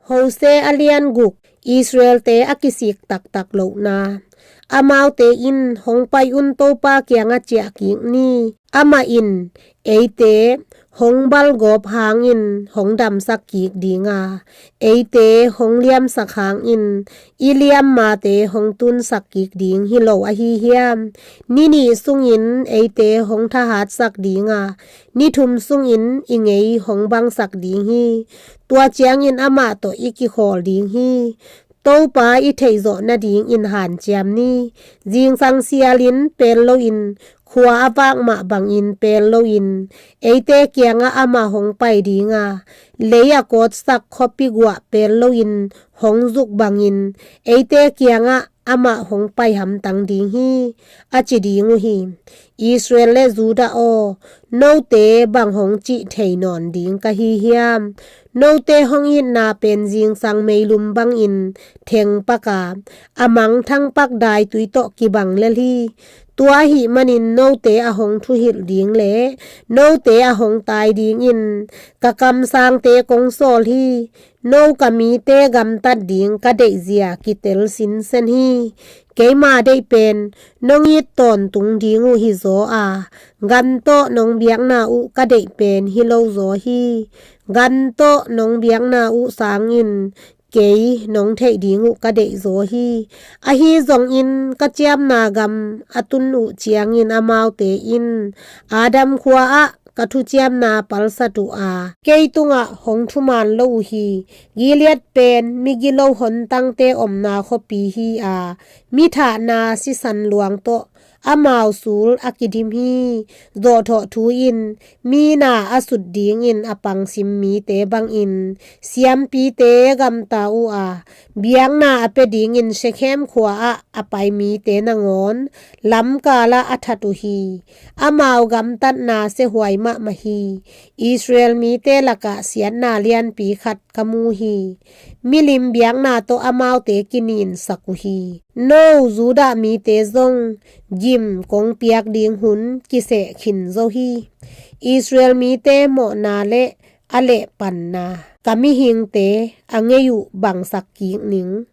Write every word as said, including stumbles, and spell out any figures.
Hosea a lian guk. Israelte a kisik taktak lohna. Amaute in hong pai un, Topa kiangah ciah kik ni. Amah in eite hong balgawp hangin hong damsak kik ding a, eite hong liamsak hangin i liammate hong tunsak kik ding hi lo ahi hiam? Ni nih sungin eite hong thahatsak ding a, ni thum sungin i ngei hong bangsak ding hi. Tua ciangin amah tawh i kikhawl ding hi. Topa i theihzawh nadingin hanciam ni. Zingsang sialin pel loin, khua a vak mah bangin pel loin, eite kiangah amah hong pai ding a, lei a kawtsak khuapi guah pel loin hong zuk bangin, eite kiangah amah hong pai hamtang ding hi, a ci ding uh hi. Israel le Judah aw, note bang hong cih thei nawn ding ka hi hiam? Note hong itna pen zingsang meilum bangin thengpak a, a mangthangpak daitui tawh kibang lel hi. Tua ahih manin note a hong thuhilh ding le note a hong tai dingin ka kamsangte kong sawl hi. No ka mite gamtat ding ka deihzia kitel sinsen hi. Keima deih pen nong it tawntung ding uh hizaw a, gan tawh nong biakna uh ka deih pen hi lo zaw hi. Gan tawh nong biakna uh sangin kei nong theih ding uh ka deih zaw hi. Ahi zongin ka ciamna gam a tun uh ciangin amaute in Adam khua ah ka thuciamna palsat uh a, kei tungah hong thuman lo uh hi. Gilead pen migilo hontangte omna khuapi hi a, mi thahna sisan luang tawh amau sul a kidim hi. Zawhthawh thu in mi na a sut dingin a pangsim mite bangin siampite gamta uh a, biakna a pia dingin Shekhem khua ah a pai mite nangawn lamkalah a that uh hi. Amau gamtatna siahuai mahmah hi. Israel mite lakah siatna lianpi khat ka mu hi. Milim biakna tawh amaute kininsak uh hi. No Judah mite zong gim kong piak ding hun kiseh khin zo hi. Israel mite mawhna le a lehpanna, ka mihingte a ngei uh bangsak kik ning.